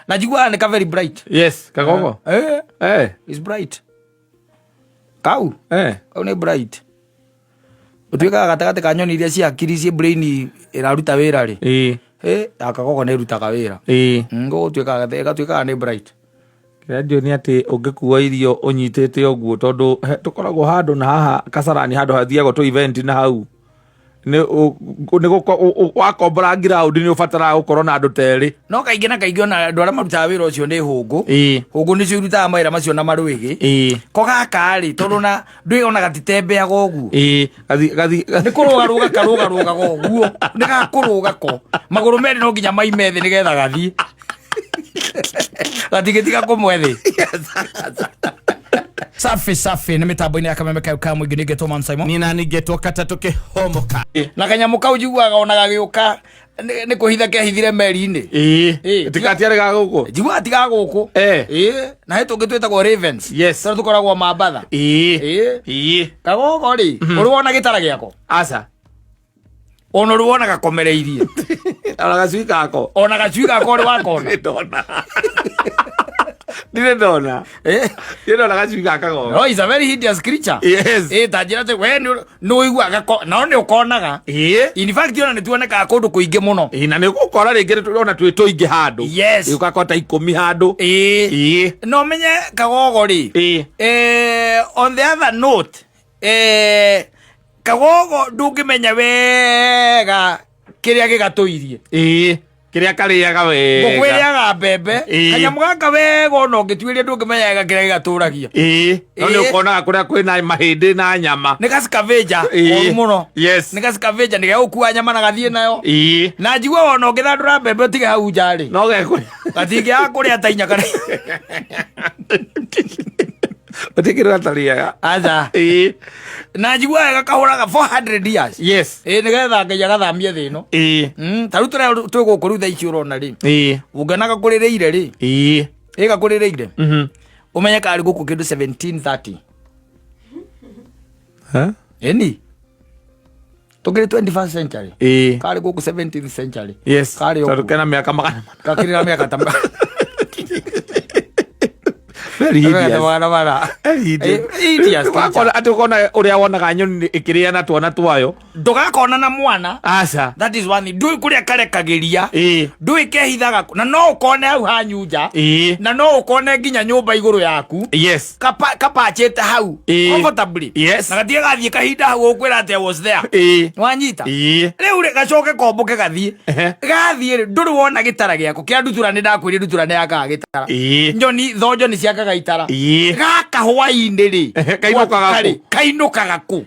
Na njiguaga nĩ ka very bright. Yes, kagogo. Eh, is bright. Kau kau nĩ bright. Ũtuĩkaga gatagatĩ ka nyoni iria cia hakiri ciĩ brain ĩraruta wĩra rĩ. Eh, ya kagogo nĩ ĩrutaga wĩra. Gũgũtuĩkaga ĩgatuĩkaga nĩ bright. Kĩrĩa njũĩ nĩ atĩ ũngĩkua irio ũnyitĩte ũguo, tondũ tũkoragwo handũ na haha Kasarani, handũ hathiagwo tũ event na hau nĩ nĩ wakombora ground nĩ ũbataraga gũkorwo na andũ ta erĩ. No kaingĩ na kaingĩ ona andũ arĩa marutaga wĩra ũcio nĩ hũngũ. Hũngũ nĩcio irutaga mawĩra macio na marwĩgĩ. Ko gaka rĩ, tondũ na ndũĩ ona gatitembeaga ũguo. Ĩĩ, gathi gathi. Nĩ kũrũgarũga karũgarũgaga ũguo, nĩ gakũrũga ko magũrũ merĩ no nginya maime thĩ nĩgetha gathiĩ, gatingĩtiga kũmwe thĩ. Safi safi, nĩ mĩtambo-inĩ ya Kameme kau ka mũingĩ, nĩngetwo Man Simon. Niĩ nani ngetwo katatũ kĩhomoka. Na kanyamũ kau njiguaga ona gagĩũka nĩ kũhitha kehithire meri-inĩ. Ĩĩ, tikatiarĩ ga gũkũ. Njiguaga tiga gũkũ. Ĩĩ, na he tũngĩ twĩtagwo ravens. Tũrĩa tũkoragwo Mambatha. Ĩĩ. Kagogo rĩ, ũrĩ wona gĩtara gĩako? Aca. Ona ũrĩ wona gakomereirie? Ona gacui kako. Ona gacui gako ũrĩ wakona? Ndirĩ ndona. Ndirĩ ndona. Ndirĩ ndona gacui ga kagogo. No, is a very hideous creature. Ta njĩra atĩ we nĩ ũiguaga no nĩ ũkonaga. In fact, ona nĩ tuonekaga kũndũ kũingĩ mũno. Ĩĩ, na nĩ ũgũkora rĩngĩ ona twĩ tũingĩ handũ. Ũgakora ta 10 handũ. No menye kagogo rĩ. On the other note, kagogo ndũngĩmenya wega kĩrĩa gĩgatũirie. Kĩrĩa karĩaga wega. Ngũkũ ĩrĩaga mbembe. Kanyamũ gaka wega ona ũngĩtuĩria ndũngĩmenya wega kĩrĩa gĩgatũragia. No nĩ ũkonaga kũrĩa kwĩna mahĩndĩ na nyama. Nĩ gacikavenja koru mũno. Nĩ gacikavenja, nĩ gegũkua nyama na gathiĩ nayo. Na njigua ona ũngĩthandũra mbembe ũtige hau nja rĩ. No gekũrĩa. Gatingĩaga kũrĩa ta inya kana. Gũtirĩ kĩndũ gatarĩaga. Aca. Na njigua wega kahũraga 400 years. Ĩĩ, nĩgetha Ngai agathamie thĩ ĩno. Ta rĩu tũrĩa twĩ gũkũ rĩu thaa ici ũrona rĩ. Ũngĩona gakũrĩrĩire rĩ. Ĩ gakũrĩrĩire. Ũmenye karĩ gũkũ kĩndũ 1730. Ha? Ĩni. Tũkĩrĩ 21st century. Karĩ gũkũ 17th century. Karĩ Tondũ ũguo. kena mĩaka 400. Gakĩrĩ na mĩaka ta Very hideous. 400. Very hideous. Hideous creature. Wakona atĩ ũkona ũrĩa wonaga nyoni ĩkĩrĩa na twana twayo. Ndũgakona na mwana. Aca. That is one thing. Ndũĩ kũrĩa karekagĩria. Ndũĩ kehithaga kũ. Na no ũkone hau hanyu nja. Na no ũkone nginya nyũmba igũrũ yaku. Kapachĩte hau. Comfortably. Na gatige gathiĩ kahinda hau ũkwĩra atĩ I was there. Wanyita? Rĩu rĩ, gacoke kombũke gathiĩ. Gathiĩ rĩ, ndũrĩ wona gĩtara gĩako kĩa ndutura, nĩ ndakwĩrire ndutura nĩ yakaga gĩtara. Nyoni thonjo nĩ ciakaga itara. Gaka hwainĩ rĩ, Kainũkaga gwatuka rĩ, kũ? kainũkaga kũ?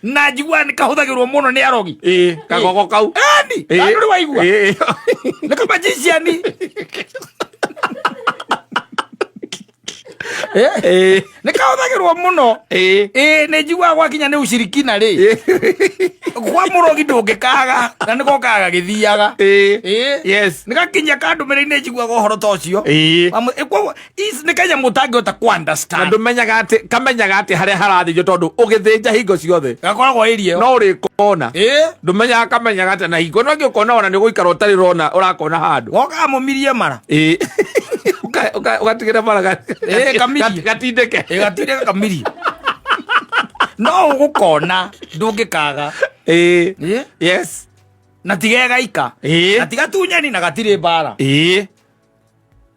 Na njiguaga nĩ kahũthagĩrwo mũno nĩ arogi. Kagogo kau. Ĩni, ndũrĩ waigua? Nĩ kamagician. Nĩ kahũthagĩrwo mũno. Ĩĩ, nĩ njiguaga gwakinya nĩ ucirikina rĩ, kwa mũrogi ndũngĩkaga, na nĩ gokaga gagĩthiaga. Nĩ gakinya kandũmĩrĩri, nĩ njiguaga ũhoro ta ũcio. Koguo, nĩ kanyamũ ũtangĩhota kũ Na understand. Ndũmenyaga atĩ kamenyaga atĩ harĩa harathĩnjwo, tondũ ũgĩthĩnja hingo ciothe Gakoragwo area ĩyo. No ũrĩkona. Ndũmenyaga kamenyaga atĩ na hingo no ngĩũkona ona nĩ ũgũikara ũtarĩ ũrona ũrakona handũ. Gokaga mũmirie mara. Ũgatigĩra mara Kamirie. Gatindĩke. Ĩĩ, gatindĩke kamirie, no ũgũkona ndũngĩkaga. Na tigegaika. Na tigatunyani na gatirĩ mbara.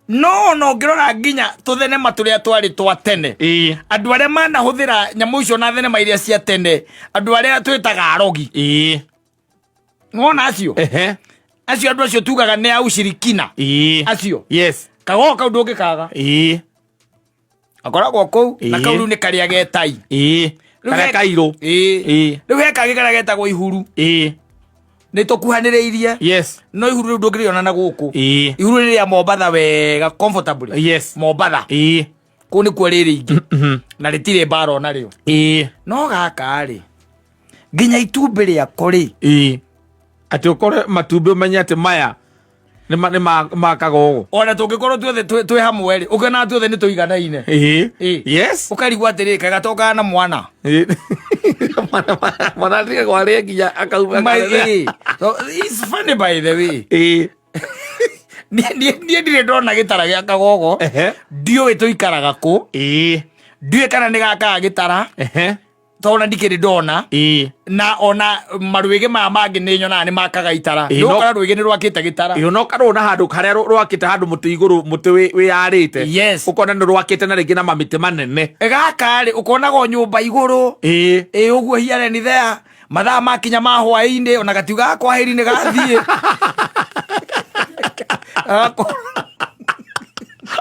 No ona ũngĩrora nginya tũthenema tũrĩa twarĩ twa tene, andũ arĩa manahũthĩra nyamũ icio na thenema iria cia tene, andũ arĩa twĩtaga arogi, nĩwona acio, acio andũ acio tugaga nĩ a ushirikina acio, kagogo kau ndũngĩkaga. Akoragwo kũu na kau rĩu nĩ karĩa getai. Rĩu Karĩa kairũ. Rĩu he kangĩ karĩa getagwo ihuru. Nĩ tũkuhanĩrĩirie. No ihuru rĩu ndũngĩrĩona na gũkũ. Ihuru nĩ rĩa Mombatha wega comfortably. Mombatha kũu nĩkuo rĩrĩ ingĩ na rĩtirĩ mbara ona rĩo. No gaka rĩ, nginya itumbĩ rĩako rĩ, Atĩ ũkore matumbĩ ũmenye atĩ maya nĩ ma kagogo. Ona tũngĩkorwo tuothe twĩ hamwe rĩ, ũkĩona tuothe nĩ tũiganaine. Ũkarigwo atĩrĩ, kaĩ gatokaga na mwana? Mwana atigagwo arĩe nginya akauma. So, it's funny by the way. Niĩ ndirĩ ndona gĩtara gĩa kagogo. Ndiũĩ tũikaraga kũ. Ndiũĩ kana nĩ gakaga gĩtara. Tondũ ona ndikĩrĩ ndona. Na ona marwĩgĩ maya mangĩ nĩ nyonaga nĩ makaga itara. Ĩĩ, no- Nĩũkora rwĩgĩ nĩ rwakĩte gĩtara. Ĩĩ, ona ũkarona handũ harĩa rwakĩte handũ mũtĩ igũrũ, mũtĩ wĩyarĩte. Yes. Ũkona nĩ rwakĩte na rĩngĩ na mamĩtĩ manene. Gaka rĩ, ũkonaga o nyũmba igũrũ. Ĩ ũguo here and there. Mathaa makinya ma hwaĩ-inĩ ona gatiugaga kwahĩri nĩ gathiĩ.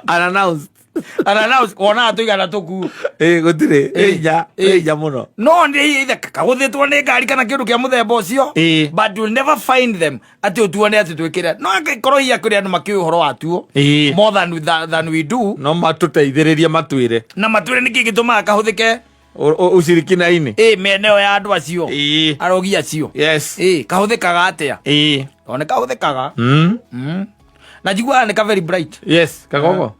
Unannounced. Unannounced, wonaga tũigana tũkuo. Ĩĩ, gũtirĩ. Ĩ inya, ĩ inya mũno. No nĩ either kagũthĩtwo nĩ ngari kana kĩndũ kĩa mũthemba ũcio. But you'll never find them atĩ ũtuone atĩ twĩkĩre. No angĩkorwo hihi kũrĩ andũ makĩũĩ ũhoro watuo. More than we do. No matũteithĩrĩrie matwĩre. Na matwĩre nĩkĩ gĩtũmaga kahũthĩke. Ucirikina-inĩ. Ĩ mĩena ĩyo ya andũ acio. Arogi acio. Yes. Ĩ kahũthĩkaga atĩa? Tondũ nĩ kahũthĩkaga. Na njiguaga nĩ ka very bright. Yes, kagogo.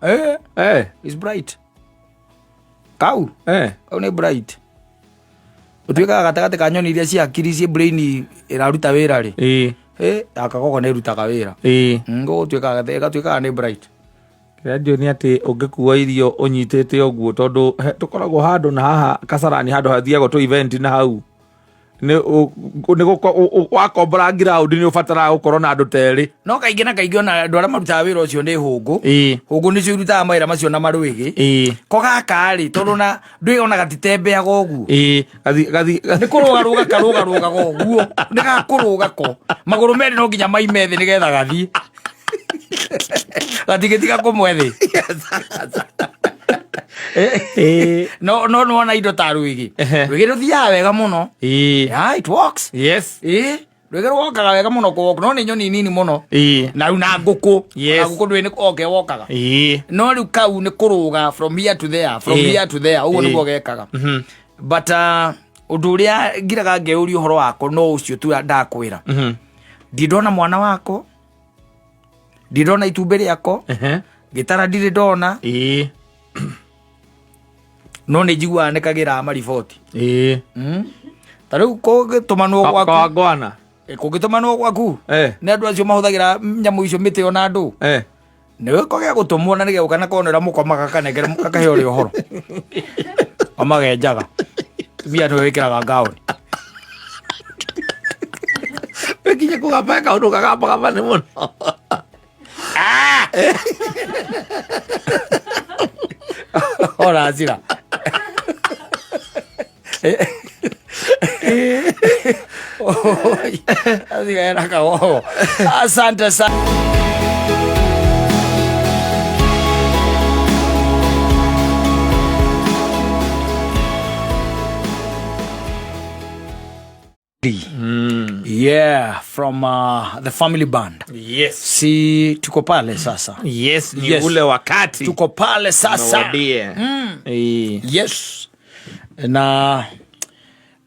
Is bright. Kau. Kau nĩ bright. Ũtuĩkaga gatagatĩ ka nyoni iria cia hakiri ciĩ brain ĩraruta wĩra rĩ. Ya kagogo nĩ ĩrutaga wĩra. Gũgũtuĩkaga, ĩgatuĩkaga nĩ bright. Kĩrĩa njũĩ nĩ atĩ ũngĩkua irio ũnyitĩte ũguo, tondũ tũkoragwo handũ na haha Kasarani handũ hathiagwo tũ event na hau. Nĩ wakombora ground nĩ ũbataraga gũkorwo na andũ ta erĩ. No kaingĩ na kaingĩ ona andũ arĩa marutaga wĩra ũcio nĩ hũngũ. Hũngũ nĩcio irutaga mawĩra macio na marwĩgĩ. Ko gaka rĩ, tondũ na ndũĩ ona gatitembeaga ũguo. Gathi, gathi, gathi. Nĩ kũrũgarũga karũgarũgaga ũguo. Nĩ gakũrũga ko. Magũrũ merĩ no nginya maime thĩ nĩgetha gathiĩ. Gatingĩtiga kũmwe thĩ. No, no, nĩwona indo ta rwĩgĩ. Rwĩgĩ rũthiaga wega mũno. Yeah, it works. Yes. Rwĩgĩ rwokaga wega mũno kũwoka, no nĩ nyoni nini mũno. Na rĩu na ngũkũ. Na ngũkũ ndũĩ nĩ oke wokaga. No rĩu kau nĩ kũrũga from here to there, from here to there, ũguo nĩguo gekaga. But ũndũ ũrĩa ngiraga ngeyũria ũhoro wako no ũcio tu ndakwĩra. Ndirĩ ndona mwana wako, ndirĩ ndona itumbĩ rĩako, gĩtara ndirĩ ndona. No nĩ njiguaga nĩ kagĩraga mariboti. Ta rĩu kũngĩtũmanwo gwaku. Kawangwana. Kũngĩtũmanwo gwaku. Nĩ andũ acio mahũthagĩra nyamũ icio mĩtĩ ona andũ. Nĩwe kũgĩa gũtũmwo na nĩgĩũka na kona ũrĩa mũkomaga kanengere gakahe ũrĩa ũhoro. Amagenjaga. Mbia nĩwe wĩkĩraga ngaũni. Nginya kũgamba kaũndũ kagamba nĩ mũno. Ora njira. Athigaera kagogo. Asante sana. Yeah, from the family band. Yes. Si tuko pale sasa. Yes, ni Yes. ule wakati. Tuko pale sasa. Umewadia. Yes. Na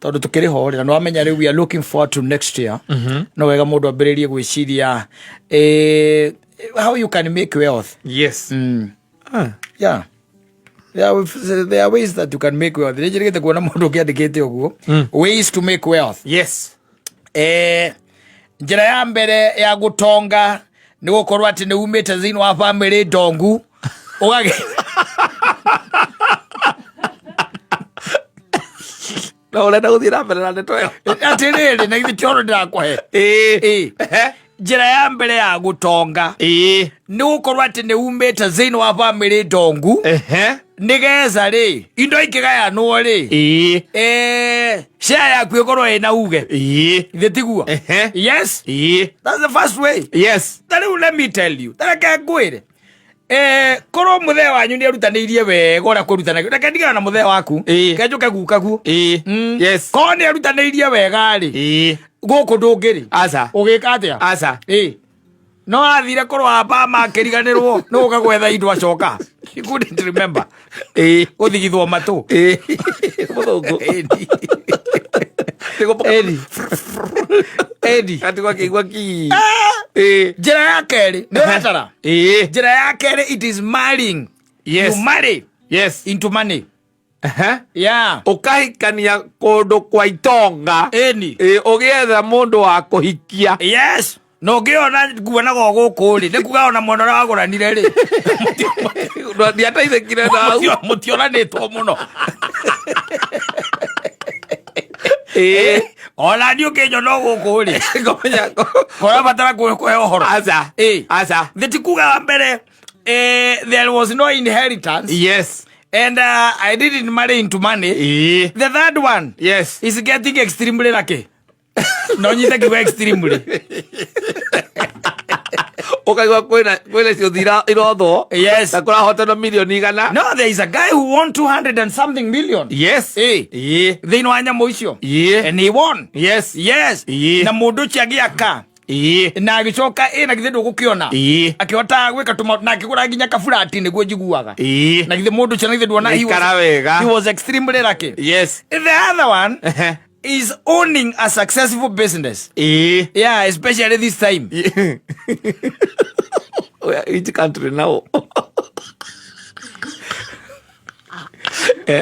tondu tukiri ho na nwamenya riu we are looking forward to next year. No wega mundu ambiririe gwiciria how you can make wealth. Yes. Yeah. There are ways that you can make wealth. Nĩ njĩrĩgĩte kuona mũndũ ũkĩandĩkĩte ũguo. Ways to make wealth. Yes. Njĩra ya mbere ya gũtonga nĩ gũkorwo atĩ nĩ umĩte thĩinĩ wa family ndongu. Ũgagĩ- Na ũrenda gũthiĩ na mbere na ndeto ĩyo? Atĩrĩrĩ, na githĩ ti ũhoro ndĩrakũhe? Njĩra ya mbere ya gũtonga nĩ gũkorwo atĩ nĩ umĩte thĩinĩ wa family ndongu. Nĩgetha rĩ, indo ikĩgayanwo rĩ, share yaku ĩkorwo ĩna uge. Githĩ tiguo? Yes. That's the first way. Yes. Ta rĩu let me tell you, ta reke ngwĩre. Korwo mũthee wanyu nĩ erutanĩirie wega ũrĩa kwĩrutanagĩrio, reke ndigane na mũthee waku. Reke njũke guka guo. Yes. Korwo nĩ erutanĩirie wega rĩ, gũkũ ndũngĩrĩ. Aca. Ũgĩka atĩa? Aca. No athire kũrũa Obama akĩriganĩrwo nĩ gũka gwetha indo acoka. He couldn't remember. Gũthigithwo matũ. Mũthũngũ. Ĩni. Ĩni. Ĩni. Atigwo akĩigua ki. Njĩra ya kerĩ, nĩ ũratara? Njĩra ya kerĩ, it is marrying. Yes. You marry. Yes. Into money. Yeah. Ũkahikania kũndũ kwa itonga. Ĩni. Ũgĩetha mũndũ wa kũhikia. Yes. Na ũngĩona nguonaga o gũkũ rĩ, nĩ kuga ona mwena ũrĩa wagũranire rĩ, Ndiateithĩkire na hau. Mũtionanĩtwo mũno. Ĩĩ. Ona niĩ ũkĩnyona o gũkũ rĩ, Ngomenya. ũrabatara kũhe ũhoro. Aca. Ĩĩ. Aca. Thĩ ti kuga wa mbere, there was no inheritance. Yes. And I didn't marry into money. Ĩĩ. The third one Yes. is getting extremely lucky. No nyite kiugo extremely. Ũkaigua kwĩna ciũthi irothwo. Yes. Na kũrahotanwo milioni 100. No, there is a guy who won 200 and something million. Yes. Ĩĩ. Ĩĩ. Thĩinĩ wa nyamũ icio. Ĩĩ. And he won. Yes. Yes. Ĩĩ. Na mũndũ ũcio agĩaka. Ĩĩ. Na agĩcoka ĩ na githĩ ndũgũkĩona. Ĩĩ. Akĩhota gwĩka tũmaũndũ na akĩgũra nginya kaburati nĩguo njiguaga. Ĩĩ. Na githĩ mũndũ ũcio na githĩ nduona he was- Aikara wega. He was extremely lucky. Yes. The other one Ehe. is owning a successful business. Ĩĩ. Yeah, especially this time. Which country now?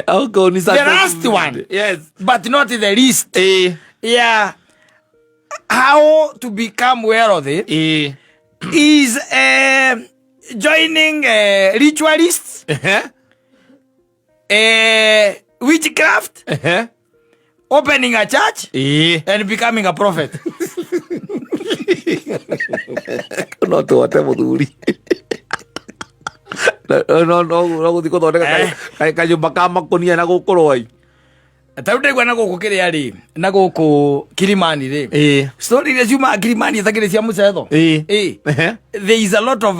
Okay, ni The last one. Yes. But not the least. Ĩĩ. Yeah. How to become wealthy Ĩĩ. is joining ritualists, Ehe. witchcraft, Ehe. opening a church, Ĩĩ. and becoming a prophet. No tũhote mũthuri. No no no no gũthiĩ gũthondeka kanyũmba ka makũnia na gũkũ Rwai. Ta rĩu ndaigua na gũkũ kĩrĩa rĩ, na gũkũ Kilimani rĩ. Ĩĩ. Story iria ciumaga Kilimani itakĩrĩ cia mũcetho. Ĩĩ. Ĩĩ. Ehe. There is a lot of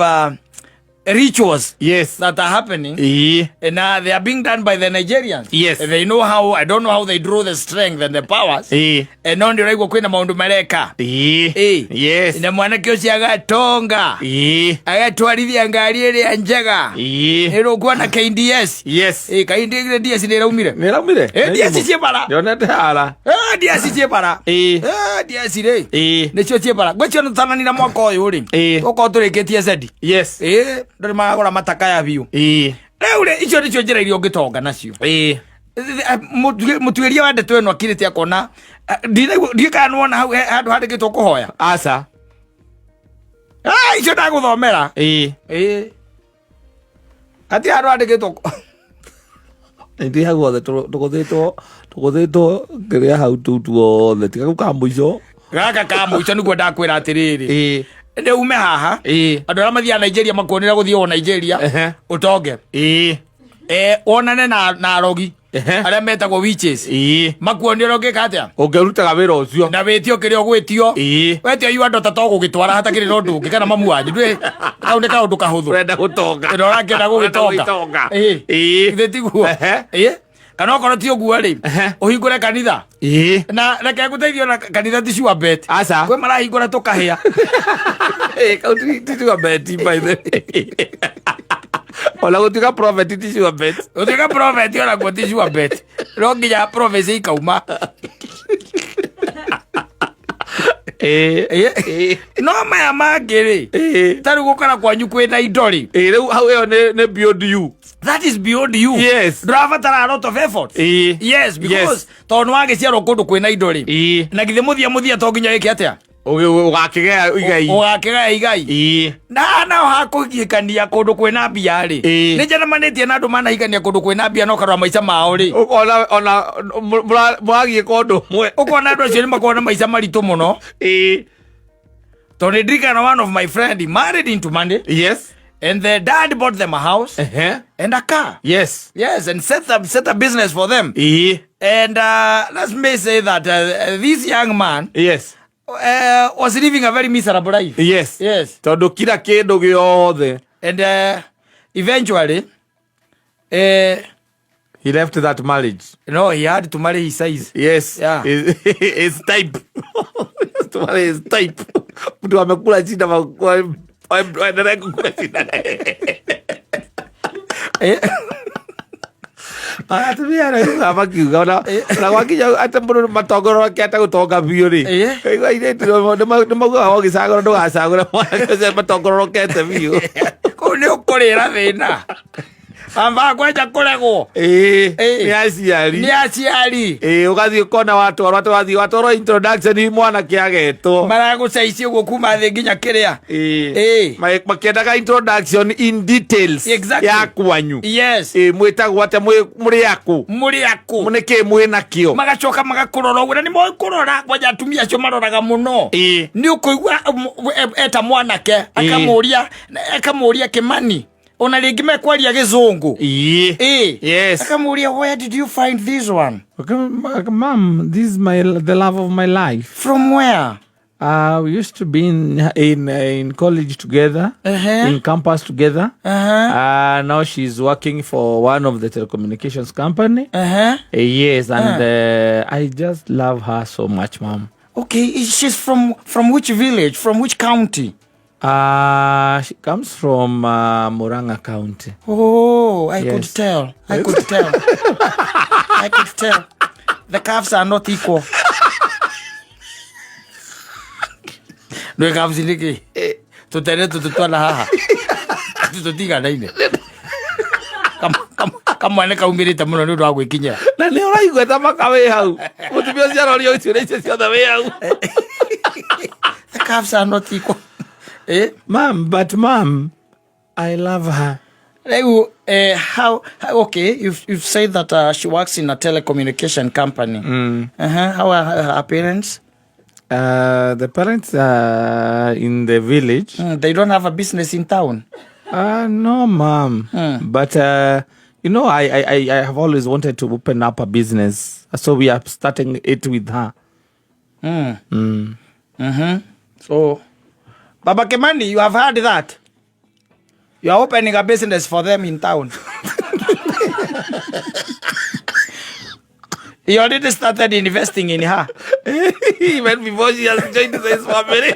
rituals Yes. that are happening. Ĩĩ. And they are being done by the Nigerians. Yes. And they know how, I don't know how they draw the strength and the powers. Ĩĩ. And no ndĩraigua kwĩna maũndũ mareka. Ĩĩ. Ĩĩ. Yes. Na mwanake ũcio agatonga. Ĩĩ. Agatwarithia ngari ĩrĩa njega. Ĩĩ. Ĩrũkuona KDS. Yes. Ĩĩ, KDS nĩ ĩraumire. Nĩ ĩraumire? Ĩĩ, DS ciĩ bara. Ndionete hara. Ĩĩ, DS ciĩ bara. Ĩĩ. Ĩĩ, DS rĩ. Ĩĩ. Nĩcio ciĩ bara. Ngwĩciria nĩ tũtananina mwaka ũyũ rĩ. Ĩĩ. Tũgũkorwo tũrĩkĩtie zedi. Yes. Ĩĩ, ndũrĩ maragũra matakaya biũ. Ĩĩ. Rĩu rĩ, icio nĩcio njĩra iria ũngĩtonga nacio. Ĩĩ. Mũtuĩria wa ndeto ĩno akirĩte akona ndiũĩ kana nĩwona hau handũ handĩkĩtwo kũhoya. Aca. Ah, icio ndagũthomera. Ĩĩ. Ĩĩ. Hatirĩ handũ handĩkĩtwo Ithuĩ hau hothe tũgũthĩtwo kĩrĩa hau tũu tuothe tiga kau ka mũico. Gaka ka mũico nĩguo ndakwĩra atĩrĩrĩ. Ĩĩ. Nĩ ume haha. Ĩĩ. Andũ arĩa mathiaga Nigeria makuonera gũthiĩ o Nigeria. Ehe. Ũtonge. Ĩĩ. Wonane na arogi. Ehe. Arĩa metagwo witches. Ĩĩ. Makuonia ũrĩa ũngĩka atĩa. Ũngĩrutaga wĩra ũcio. Na wĩtio kĩrĩa ũgwĩtio. Ĩĩ. Wetio yua ndota to gũgĩtwara hatakĩrĩ na ũndũ ũngĩ kana mamu wanyu. Ndũĩ kau nĩ kaũndũ kahũthũ. Ũrenda gũtonga. Ĩno ũrakĩenda gũgĩtonga. Ĩĩ. Ĩĩ. Githĩ tiguo? Ehe. Ĩĩ. Kana okorwo ti ũguo rĩ, Ehe. ũhingũre kanitha. Ĩĩ. Na reke ngũteithie ona kanitha ti sure bet. Aca. Kwĩ marahingũra tũkahĩa. Ĩĩ, kau ti sure bet by the way. Ona gũtuĩka prophet ti sure bet. Gũtuĩka prophet onakuo ti sure bet. No nginya prophecy ikauma. Ĩĩ. Ĩĩ. Ĩĩ. No maya mangĩ rĩ, Ĩĩ. ta rĩu gũkora kwanyu kwĩna indo rĩ, Ĩĩ, rĩu hau ĩyo nĩ beyond you. that is beyond you. Yes. Ndũrabatara a lot of effort. Ĩĩ. Yes, because Yes. tondũ nĩwagĩciarwo kũndũ kwĩna indo rĩ. Ĩĩ. Na githĩ mũthia mũthia to nginya wĩke atĩa? Ũgakĩgaya igai. Ũgakĩgaya igai. Ĩĩ. Na nao hakũhikania kũndũ kwĩna mbia rĩ. Ĩĩ. Nĩ njeremanĩtie na andũ manahikania kũndũ kwĩna mbia no karora maica mao rĩ. Ona mũragiĩka ũndũ ũmwe. Ũkona andũ acio nĩ makoragwo na maica maritũ mũno. Ĩĩ. Tondũ nĩ ndirikana one of my friend he married into money. Yes. And the dad bought them a house Ehe. and a car. Yes. Yes, and set a business for them. Ĩĩ. And let me say that this young man Yes. was living a very miserable life. Yes. Yes. Tondũ kila kĩndũ gĩothe. And eventually, He left that marriage. No, he had to marry his size. Yes. Yeah. His type. To marry his type. Mtu amekula shida waendelee kukula shida. Atumia arauga makiuga ona gwakinya atĩ mũndũ matongororokete gũtonga biũ rĩ. Kaigua airĩtu nĩ maugaga ũgĩcagũra ndũgacagũre mwanake ũcio matongororokete biũ. Kũu nĩ ũkũrĩra thĩna. Amba kwanja kũregwo. Ĩĩ. Ĩĩ. Nĩ aciari. Nĩ aciari. Ĩĩ, ũgathiĩ ũkona watwarwo atĩ wathiĩ watwarwo introduction mwanake agetwo. Maragũcaicia ũguo kuma thĩ nginya kĩrĩa. Ĩĩ. Ĩĩ. Makĩendaga introduction in details Exactly. ya kwanyu. Yes. Ĩĩ, mwĩtagwo atĩa, mũrĩ akũ? Mũrĩ akũ? Nĩ kĩĩ mwĩ nakĩo? Magacoka magakũrora ũguo, na nĩ moĩ kũrora, kwanja atumia acio maroraga mũno. Ĩĩ. Nĩ ũkũigua eta mwanake akamũria Kĩmani, ona rĩngĩ mekwaria gĩzũngũ. Ĩĩ. Ĩĩ. Yes. Akamũria, where did you find this one? Okay, ma'am, this is the love of my life. From where? We used to be in college together, in campus together. Now she's working for one of the telecommunications company. Yes, and I just love her so much, ma'am. Okay, she's from which village? From which county? She comes from Murang'a County. Oh, I could Yes. tell. I could tell. I could tell. The calves are not equal. Ndwĩ calves nĩkĩ? Tũtere tũtũtwana haha. Tũtiganaine. Kamwana kaumĩrĩte mũno nĩ ũndũ wa gwĩkinyĩra. Na nĩ ũraigua ta maka wĩ hau. Mũtumia ũcio arorio ciũria icio ciothe wĩ hau. The calves are not equal. Ma'am, but ma'am, I love her. Rĩu, how, okay, you've said that she works in a telecommunication company. How are her parents? The parents are in the village. They don't have a business in town. No, ma'am. But I have always wanted to open up a business. So we are starting it with her. So, Baba Kimani, you have heard that. You are opening a business for them in town. You already started investing in her. Even before she has joined this family.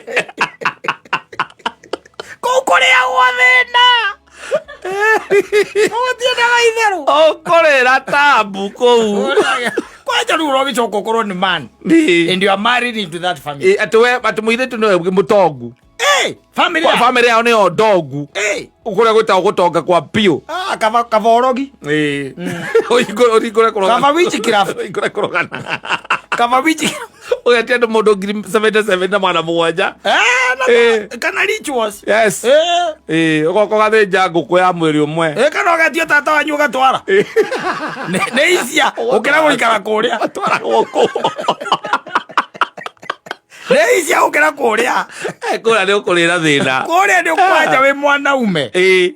Kũu kũrĩagwo thĩna. Gũtiendaga itherũ. Ũkũrĩra tabu kũu. Kwanja rĩu ũrogĩcoka ũkorwo nĩ man. Nĩ. And you are married into that family. Ĩ, atĩ we atĩ mũirĩtu nĩwe mũtongu. Hey, family. Kwa family yao nĩyo ndongu. Hey. Kũrĩa gwĩtagwo gũtonga kwa biũ. Ah, kaba orogi. Ĩ. Ũhingũre kũrogana. Kaba witchcraft. Ũhingũre kũrogana. Kaba witchcraft. Ũgetia andũ mũndũ 77,000 na magana mũgwanja. Eh, na kana rituals. Yes. Eh. Ĩ, ũgoka ũgathĩnja ngũkũ ya mwĩrĩ ũmwe. Eh, kana ũgetia tata wanyu ũgatwara. Nĩ icia ũkĩra gũikara kũrĩa. Ũgatwara gũkũ. Nĩ icia ũkĩra kũrĩa. Kũrĩa nĩ ũkũrĩra thĩna. Kũrĩa nĩ ũkwanja wĩ mwanaume. Ĩ.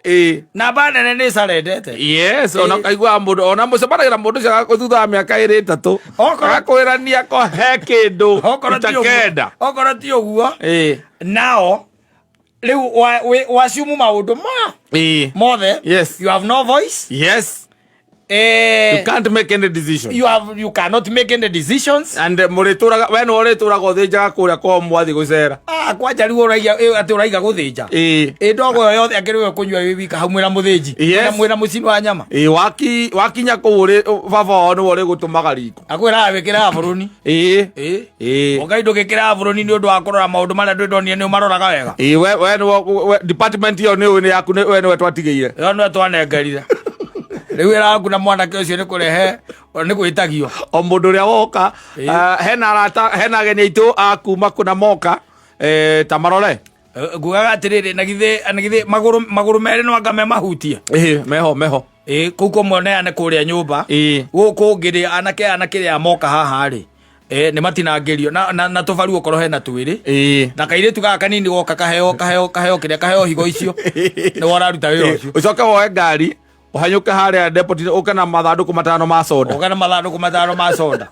Ĩ. Namba nene nĩ carendete. Yes, ona kaiguaga mũndũ, ona mũcemanagia na mũndũ ũcio thutha wa mĩaka ĩrĩ ĩtatũ. Agakwĩrania ko he kĩndũ Okorwo ti ũguo. itakenda. Okorwo ti ũguo. Ĩ. Nao rĩu waciumu maũndũ ma Ĩ. mothe. Yes. You have no voice. Yes. You can't make any decision. You cannot make any decisions. And mũrĩtũraga, we nĩwe ũrĩtũraga ũthĩnjaga kũrĩa kwao mwathiĩ gũcera. Ah, kwanja rĩu ũraiga, atĩ ũraiga gũthĩnja. Ĩ. Ĩ, ndogo ĩyo yothe akĩrĩ we kũnyua wĩ wika hau mwĩna mũthĩnji. Yes. Mwĩna mũcini wa nyama. Ĩ, wakinya kũu ũrĩ, baba wao nĩwe ũrĩgũtũmaga riko. Akwĩraga wĩkĩre aburoni. Ĩ. Ĩ. Ĩ. Ũngai ndũgĩkĩra aburoni nĩ ũndũ wa kũrora maũndũ marĩa ndwĩndonire nĩ ũmaroraga wega. Ĩ, we nĩwe, we, department ĩyo nĩ nĩ yaku, we nĩwe twatigĩire. Ĩyo nĩwe twanengerire. Rĩu wĩra waku na mwanake ũcio nĩ kũrehe, nĩ gwĩtagio. O mũndũ ũrĩa woka, Ĩ. hena arata, hena ageni aitũ a kuma kũna moka, ta marore. Ngugaga atĩrĩrĩ, na githĩ magũrũ merĩ no anga me mahutie? Ĩ, meho, meho. Ĩ, kũu kũmwe neane kũrĩa nyũmba. Ĩ. Gũkũ ũngĩ rĩ, anake rĩ moka haha rĩ. Nĩ matinangĩrio. Na tũbaru okorwo hena twĩrĩ. Ĩ. Na kairĩtu gaka kanini goka kaheo kĩrĩa, kaheo higo icio. Nĩ wararuta wĩra ũcio. Ũcoke woe ngari, ũhanyũke harĩa depot, ũke na mathandũkũ matano ma soda. Ũke na mathandũkũ matano ma soda.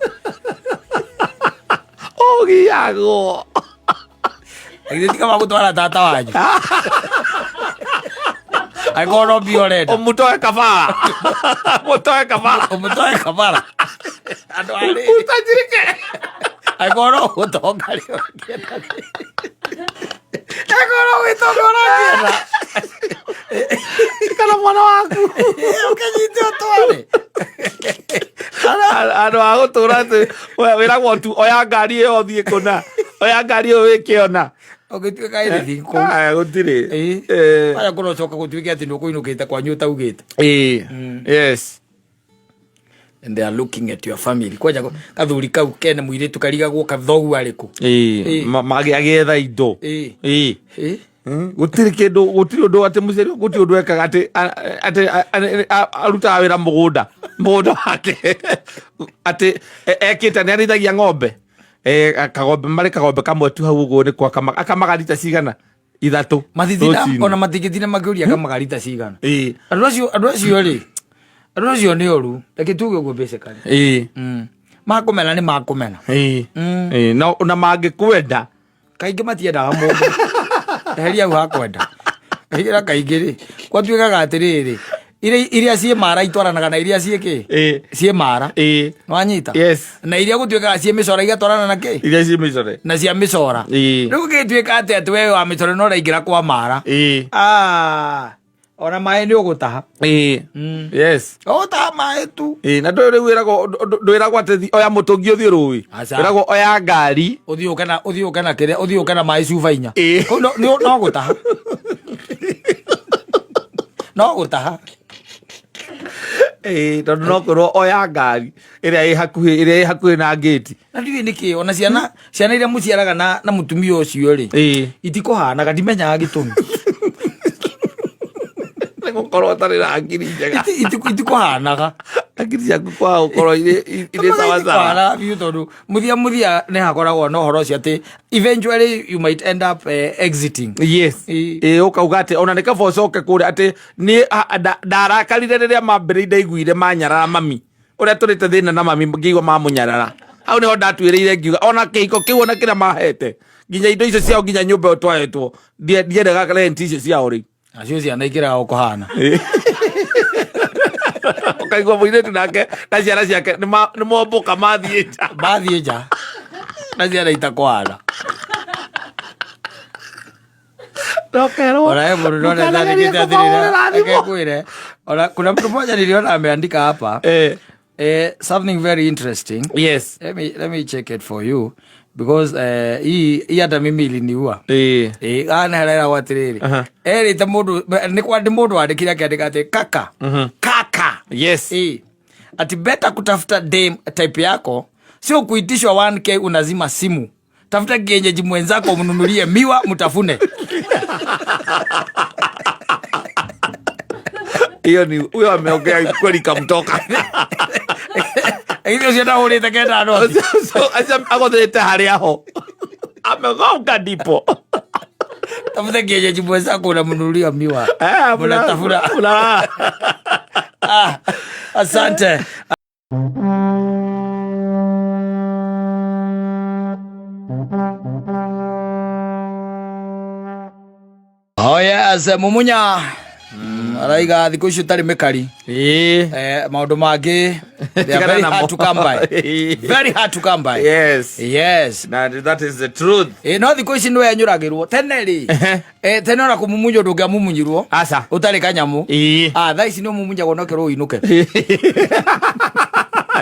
Ũgiagwo. Githĩ ti kaba gũtwara tata wanyu? Angĩkorwo no mbia ũrenda. Ũmũtoe kabara. Ũmũtoe kabara. Ũmũtoe kabara. Andũ a rĩrĩ. Ũtajirike. Angĩkorwo no gũtonga rĩ, ũngĩenda rĩ. Angĩkorwo no gwĩtonga ũrangĩenda. Kana mwana waku. Ũkĩnyite ũtware. Andũ a gũtũra atĩ, wĩragwo tu, oya ngari ĩyo ũthiĩ kũna. Oya ngari ĩyo wĩke ona. Ũngĩtuĩka anything kũu. Aya, gũtirĩ. Ĩĩ. Aya kũrocoka gũtuĩke atĩ nĩ ũkũinũkĩte kwanyu ũtaugĩte. Yes. And they are looking at your family. Kwanja kathuri kau kena mũirĩtu karigagwo kathogu arĩkũ. Ĩĩ. Agĩetha indo. Ĩĩ. Ĩĩ. Gũtirĩ kĩndũ, gũtirĩ ũndũ atĩ mũciari gũtirĩ ũndũ ekaga atĩ arutaga wĩra mũgũnda wake atĩ ekĩte nĩ arĩithagia ng'ombe. Kagombe marĩ kagombe kamwe tu hau ũguo nĩ kwa akamaga rita cigana ithatũ Mathithina rũcinĩ. ona matingĩtinda makĩũria akamaga rita cigana. Ĩĩ. Andũ acio, andũ acio rĩ, andũ acio nĩ oru. Reke tuge ũguo basically. Ĩĩ. Makũmena nĩ makũmena. Ĩĩ. Ĩĩ, na mangĩkwenda Kaingĩ matiendaga mũndũ. Eheria hau hakwenda. Kaingĩ na kaingĩ rĩ, gwatuĩkaga atĩrĩrĩ, iria ciĩ mara itwaranaga na iria ciĩ kĩ? Ĩĩ. Ciĩ mara. Ĩĩ. Nĩwanyita? Yes. Na iria gũtuĩkaga ciĩ mĩcora igatwarana na kĩ? Iria ciĩ mĩcore. Na cia mĩcora. Ĩĩ. Rĩu gũgĩtuĩka atĩ atĩ we wa mĩcore no ũraingĩra kwa mara. Ĩĩ. Ona maĩ nĩ ũgũtaha. Ĩĩ. Yes. Ũgũtaha maĩ tu. Ĩĩ, na ndũĩ rĩu wĩragwo, ndwĩragwo atĩ oya mũtũngi ũthiĩ rũĩ. Aca. Wĩragwo oya ngari. Ũthiĩ ũke na, ũthiĩ ũke na kĩrĩa, ũthiĩ ũke na maĩ cuba inya. Ĩĩ. Kũu no gũtaha. No gũtaha. Ĩĩ, tondũ no kwĩrwo oya ngari ĩrĩa ĩ hakuhĩ, ĩrĩa ĩ hakuhĩ na ngĩti. Na ndiũĩ nĩkĩ, ona ciana iria mũciaraga na mũtumia ũcio rĩ, Ĩĩ. itikũhanaga, ndimenyaga gĩtũmi. Nĩ gũkorwo ũtarĩ na hakiri njega. Itikũhanaga. Hakiri ciaku kwaga gũkorwo irĩ sawa sawa. Itikũhanaga biũ tondũ mũthia mũthia nĩ hakoragwo na ũhoro ũcio atĩ eventually you might end up exiting. Yes. Ĩĩ. Ĩĩ, ũkauga atĩ ona nĩ kaba ũcoke kũrĩa atĩ niĩ, ndarakarire rĩrĩa mambĩrĩirie ndaiguire manyarara mami. Ũrĩa tũrĩte thĩna na mami ngĩigua mamũnyarara. Hau nĩho ndatuĩrĩire ngiuga ona kĩhiko kĩu ona kĩrĩa mahete nginya indo icio ciao nginya nyũmba ĩyo twahetwo ndiendaga rent icio ciao rĩu. Nacio ciana ikĩrega gũkũhana. Ũkaigua mũirĩtu nake na ciana ciake nĩ mombũka mathiĩ nja. Mathiĩ nja. Na ciana itakũhana. Ndokerwo. Ona he mũndũ ndona Ndũkanagerie andĩkĩte atĩrĩrĩ, kũmahũrĩra thimũ. reke ngwĩre. Ona kuna mtu mmoja niliona ameandika hapa. Something very interesting. Yes. Let me check it for you because hii hata mimi iliniua. Ana harera kwa atiriri. Erite mundu ni kwa ndi mundu andikire akiandika ati kaka. Kaka. Yes. Ati better kutafuta dame type yako, sio kuitishwa 1K unazima simu. Tafuta kienyeji mwenzako umnunulie miwa mtafune. Hiyo ni huyo ameongea kweli kamtoka. Hiyo sio ndahũrĩte kenda noti. So, acha agothete harĩa ho. Amegonga ndipo. Tafuta kienyeji mwenzako unamnunulia miwa. Mnatafuna. Asante. Oh yes, mumunya. Araiga thikũ ici ũtarĩ mĩkari. Maũndũ mangĩ, they are very hard to come by. Very hard to come by. Yes. Yes. Na that is the truth. No thikũ ici nĩwe nyũragĩrwo. Tene rĩ. Tene ona kũmumunywo ndũngĩamumunyirwo. Aca. Ũtarĩ kanyamũ. Thaa ici nĩ ũmumunyagwo no kerwo ũinũke.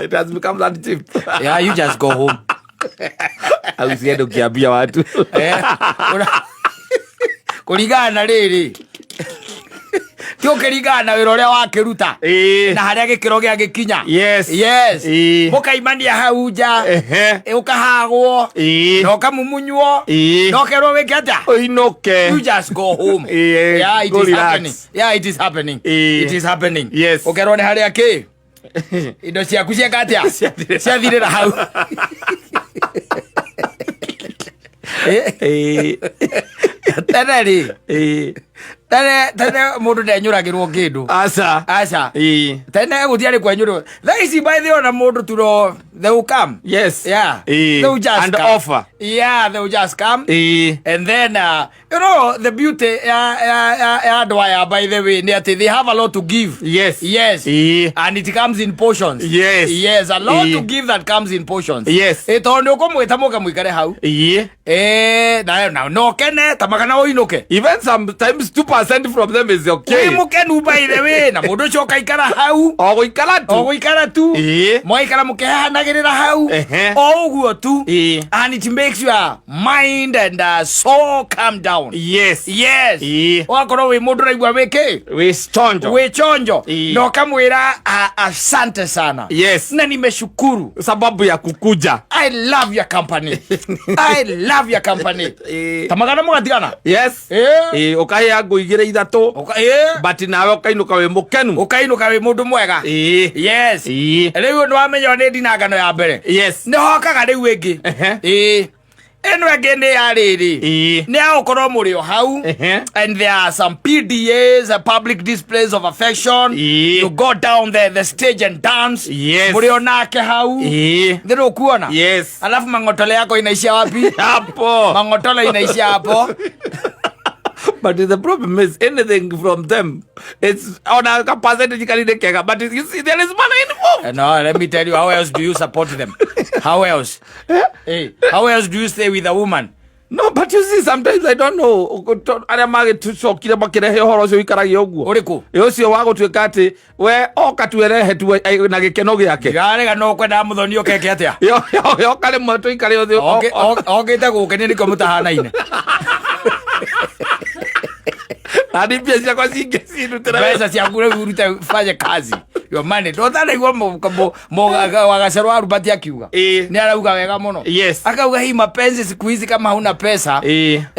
It has become that cheap. Yeah, you just go home. Au usiende ukiambia watu. Kũringana na rĩrĩ. Ti ũkĩringana na wĩra ũrĩa wakĩruta. Na harĩa gĩkĩro gĩa gĩkinya. Yes. Yes. Mũkaimania hau nja. Ũkahagwo. Na ũkamumunywo. Na ũkerwo wĩke atĩa? Ũinũke. You just go home. Yeah, it Go is relax. happening. Yeah, it is happening. It is happening. Yes. Ũkerwo nĩ harĩa kĩ? Indo ciaku cieka atĩa? Ciathirĩra. Ciathirĩra hau. Tene rĩ. Tene, tene mũndũ ndenyũragĩrwo kĩndũ. Aca. Aca. Tene gũtiarĩ kwenyũrwo. Thaa ici by the way ona mũndũ tu no, they will come. Yes. Yeah. They will just And come. offer. Yeah, they will just come. And then you know, the beauty ya andũ aya by the way nĩ atĩ they have a lot to give. Yes. Yes. And it comes in portions. Yes. Yes, a lot to give that comes in portions. Yes. Tondũ nĩ ũkũmwĩta mũke mũikare hau. Na no kene ta magana ũinũke. Even sometimes 2% from them is okay. Wĩ mũkenu by the way, na mũndũ ũcio ũkaikara hau. O gũikara tu. O gũikara tu. Mwaikara mũkĩhehanagia. Mũgĩikaragĩrĩra hau o ũguo tu, and it makes your mind and soul calm down. Yes. Ũgakorwo wĩ mũndũ ũraigua wĩ kĩ? Wĩ chonjo. Wĩ chonjo. Na ũkamwĩra, "Asante sana na nimeshukuru sababu ya kukuja. I love your company, I love your company." Ta magana mũgatigana. Ĩĩ, ũkahĩa ngũ igĩrĩ ithatũ, but nawe ũkainũka wĩ mũkenu. Ũkainũka wĩ mũndũ mwega. Yes. Rĩu nĩ wamenya nĩ ndinangano ya mbere. Nĩ hokaga rĩu ĩngĩ. Ĩĩ, ĩno ĩngĩ nĩ ya rĩrĩ, nĩ ya gũkorwo mũrĩ o hau, and there are some PDAs, public displays of affection. You go down the stage and dance. Mũrĩ o nake hau. Ndĩrĩ ũkuona. Alafu mang'otole yako inaishia wapi? Hapo. Mang'otole inaishia hapo. But the problem is, anything from them, it's on a percentage kanini kega, but you see, there is money involved. No, let me tell you, how else do you support them? How else? Hey, how else do you stay with a woman? No, but you see, sometimes I don't know arĩa magĩtucokire makĩrehe ũhoro ũcio wĩikaragia ũguo. Ũrĩkũ? Ĩ, ũcio wa gũtuĩka atĩ we oka tuerehe tu na gĩkeno gĩake. Ndirarega, no kwendaga mũthoni ũkeke atĩa? Yoka rĩmwe tũikare ũthĩ. Okĩte gũkenia nĩkĩo mũtahanaine. Na ni mbia ciakwa cingĩ cirutĩra. Mbeca ciaku rĩu urute fanye kazi. Your money. Totanaigua wagacero wa Rubati akiuga. Nĩ arauga wega mũno. Akauga hii mapenzi siku hizi, kama hauna pesa,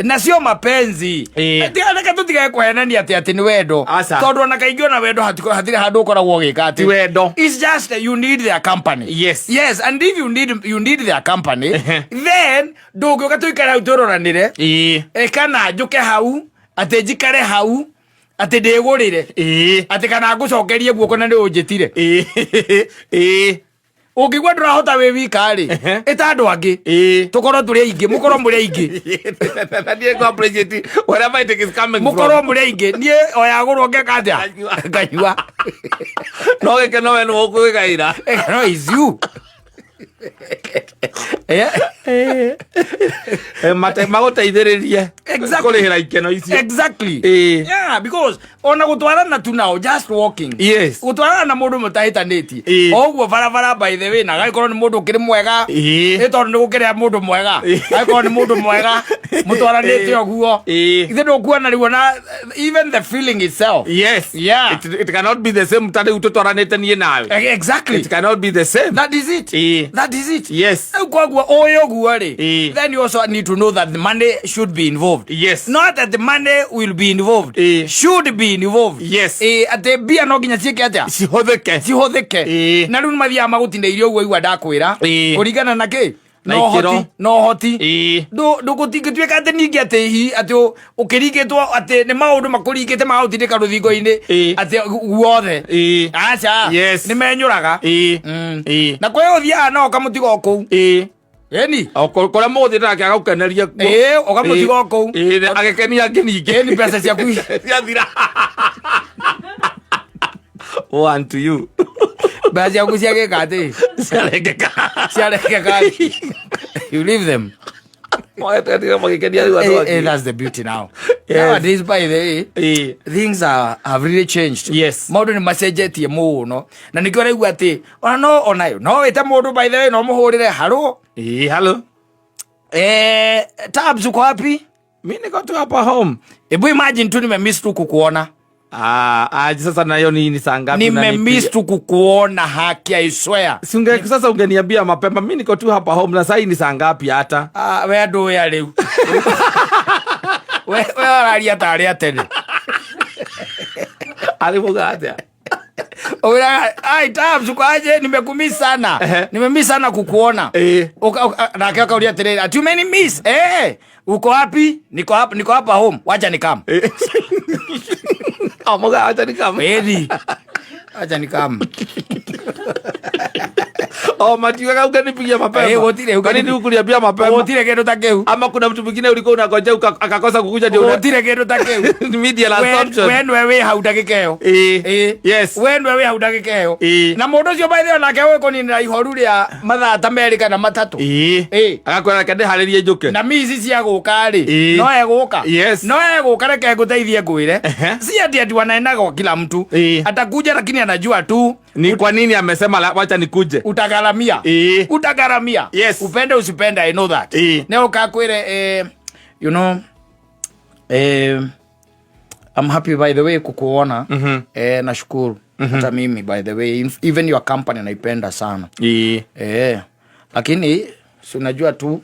na sio mapenzi. Reke tũtigage kũhenania atĩ nĩ wendo. Aca. Tondũ ona kaingĩ ona wendo hatirĩ handũ ũkoragwo ũgĩka atĩ Ti wendo. It's just that you need their company. Yes, and if you need their company, then ndũngĩũka tũikare hau tũroranĩre, kana njũke hau atĩ njikare hau atĩ ndĩgũrĩre, atĩ kana ngũcokerie guoko na nĩ ũnjĩtire. Ũngĩigua ndũrahota wĩ wika rĩ, ĩta andũ angĩ, tũkorwo tũrĩ aingĩ, mũkorwo mũrĩ aingĩ. Na niĩ ngũ appreciate wherever it is coming from. Mũkorwo mũrĩ aingĩ, niĩ o yagũrwo ngeka atĩa? Nganyua. No gĩkeno we nĩwe ũkwĩgaĩra. No is you. Magũteithĩrĩrie kũrĩhĩra ikeno icio. Exactly. Yeah, because ona gũtwarana tu nao, just walking, gũtwarana na mũndũ mũtahĩtanĩtie o ũguo barabara, by the way, na agagĩkorwo nĩ mũndũ ũkĩrĩ mwega, ĩ tondũ nĩ gũkĩrĩa mũndũ mwega, agĩkorwo nĩ mũndũ mwega mũtwaranĩte ũguo, ithe ndũkuona rĩu ona even the feeling itself. It cannot be the same ta rĩu tũtwaranĩte niĩ nawe. It cannot be the same. That is it. That is it. Rĩu koguo ũĩ ũguo rĩ, then you also need to know that the money should be involved. Not that the money will be involved, should be involved. Atĩ mbia no nginya ciĩke atĩa? Cihũthĩke. Cihũthĩke. Na rĩu nĩ mathiaga magũtinĩirie ũguo, igua ndakwĩra, kũringana na kĩ? Na Na ikĩro. ũhoti, na ũhoti. Ndũgũtingĩtuĩka atĩ ningĩ atĩ hi atĩ ũkĩringĩtwo atĩ nĩ maũndũ makũringĩte magagũtindĩka rũthingo-inĩ atĩ guothe. Aca. Nĩ menyũraga. Na kwĩ ũthiaga no ũkamũtiga o kũu. Ĩni. O kũrĩa mũgũthiĩ nake agũkeneria kuo. Ĩĩ, ũkamũtiga o kũu. Ĩĩ, agĩkenia angĩ ningĩ. Ĩni, mbeca ciaku ciathira. One to you. Mbeca ciaku ciagĩka atĩ? Ciarengeka. Ciarengeka, you leave them. Magĩkenia rĩu andũ angĩ. That's the beauty now. Nowadays, by the way, things have really changed. Maũndũ nĩ macenjetie mũno, na nĩkĩo ũraigua atĩ ona no onayo no wĩte mũndũ, by the way, no mũhũrĩre haro. Ĩĩ, hello. Tabs, uko wapi? Mi niko tu hapa home. Ebu imagine tu nimemiss tu kukuona. Ah, ah, sasa nayo ni saa ngapi Nimemiss unanipigia? tu kukuona, haki, I swear. Si sasa ungeniambia mapema, mi niko tu hapa home na sahii ni saa ngapi hata? Ah, we andũ ya rĩu we ũraria ta arĩa tene. Arĩ muga atĩa? Ũraga, "Ai, Tabs, uko aje? Nimekumiss sana. Nimemiss sana kukuona." Nake akauria atĩrĩrĩ, ati umenimiss? Uko wapi? Niko hapa, niko hapa home. Wacha nikam. Oh, muga acha nikam. Ĩni. Wacha nikam. Oh, matiugaga ungenipigia mapema. Gũtirĩ, Kwa nini hukuniambia mapema? Gũtirĩ kĩndũ ta kĩu. Ama kuna mtu mwingine ulikuwa unangojea akakosa kukuja ndio Gũtirĩ kĩndũ ta kĩu. Media assumption. We nĩwe wĩ hau ndagĩka ĩyo. We nĩwe wĩ hau ndagĩka ĩyo. Na mũndũ ũcio, by the way, nake ũgĩkũninĩra ihoru rĩa mathaa ta 2 kana 3. Agakwĩra reke ndĩharĩrie njũke. Na mici cia gũka rĩ, no egũka. No egũka, reke ngũteithie ngwĩre, si ati ati wanaenda kwa kila mtu. Atakuja, lakini anajua tu Ni kwa nini amesema wacha nikuje? Utagaramia. Utagaramia. Yes. Upende usipende, I know that. Ne ukakwire you know, I'm happy by the way kukuona. Nashukuru. Hata mimi by the way, even your company naipenda sana. Lakini si unajua tu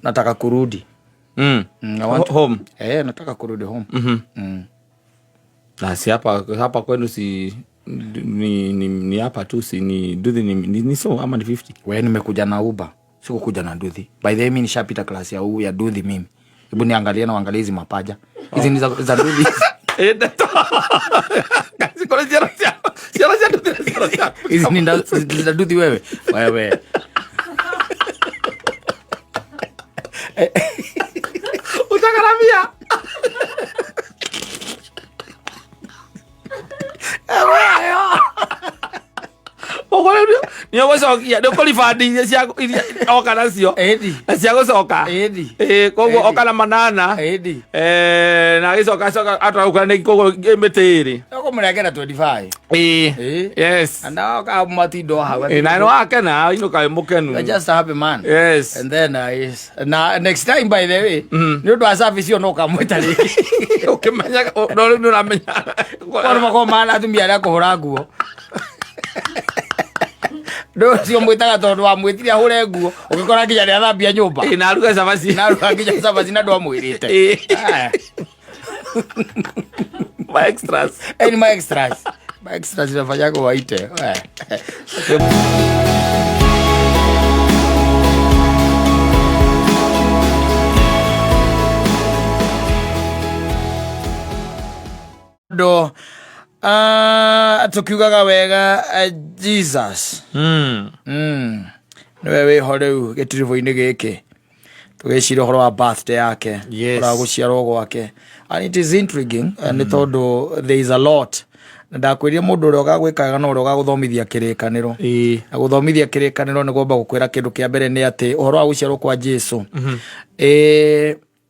nataka kurudi. I want to Home. Nataka kurudi home. Na si hapa kwenu si ni hapa tu, si ni duthi ni so ama ni 50? Wewe nimekuja na Uber, sikukuja na duthi. By the way mimi nishapita class ya duthi mimi. Hebu niangalie na uangalie hizi mapaja. Hizi ni za duthi. Kazi kwa jera cia. Jera cia duthi, jera cia. Hizi ni za duthi wewe. Wewe. Utakaramia. Nĩ ũgũcokia, nĩ ũkũribandi iria cia iria oka nacio. Ĩni. Na cia gũcoka. Ĩni. Ĩĩ, koguo Ĩni. oka na manana. Ĩni. Na agĩcoka coka atwarũka nĩ koguo mĩtĩ ĩrĩ. Ũkũmũnengera 25. Ĩĩ. Ĩĩ. Yes. Na nawe ũkamatindo hau. Ĩĩ, na nĩ wakena, inũka wĩ mũkenu. You're just a happy man. Yes. And then, yes. Na next time by the way, nĩ ũndũ wa service ĩyo no ũkamwĩta rĩngĩ. Ũkĩmenyaga, no rĩu nĩ ũramenya. Korwo makorwo mahana atumia arĩa kũhũra nguo. Ndũ ũcio mwĩtaga tondũ wamwĩtire ahũre nguo, ũgĩkora nginya nĩ athambia nyũmba. Ĩĩ, na aruga cabaci. Na aruga nginya cabaci na ndwamwĩrĩte. Ĩĩ. Aya. Ma extras. Ni ma extras. Ma extras inafanya waite. Aya. Ndo, tukiugaga wega, Jesus. Niwe wĩho rĩu gĩtiribũ-inĩ gĩkĩ. Tũgĩcira ũhoro wa birthday yake, Yes. ũhoro wa gũciarwo gwake. And it is intriguing, nĩ tondũ there is a lot. Na ndakwĩrire mũndũ ũrĩa ũgagwĩkaga na ũrĩa ũgagũthomithia kĩrĩkanĩro. Na gũthomithia kĩrĩkanĩro nĩ kwamba gũkwĩra kĩndũ kĩa mbere nĩ atĩ ũhoro wa gũciarwo kwa Jesu.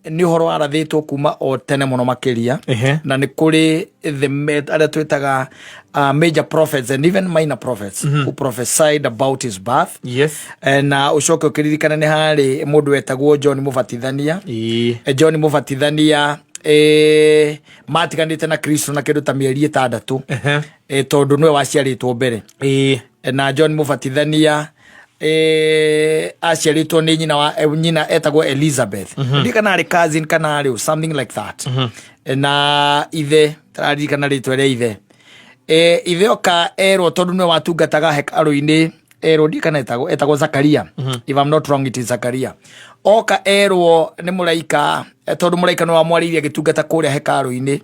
Nĩ ũhoro warathĩtwo kuma o tene mũno makĩria. Na nĩ kũrĩ the arĩa twĩtaga, major prophets and even minor prophets who prophesied about his birth. Na ũcoke ũkĩririkana nĩ harĩ mũndũ wetagwo John Mũbatithania. John Mũbatithania, matiganĩte na Kristo na kĩndũ ta mĩeri ĩtandatũ. Tondũ nĩwe waciarĩtwo mbere. Na John Mũbatithania, aciarĩtwo nĩ nyina wa, nyina etagwo Elizabeth. Ndiũĩ kana arĩ cousin kana arĩ something like that. Na ithe, tararirikana rĩtwa rĩa ithe. Ithe oka erwo tondũ nĩwe watungataga hekarũ-inĩ, erwo ndiũĩ kana etagwo Zakaria. If I'm not wrong, it is Zakaria. Oka erwo nĩ mũraika, tondũ mũraika nĩwe wamwarĩirie agĩtungata kũrĩa hekarũ-inĩ.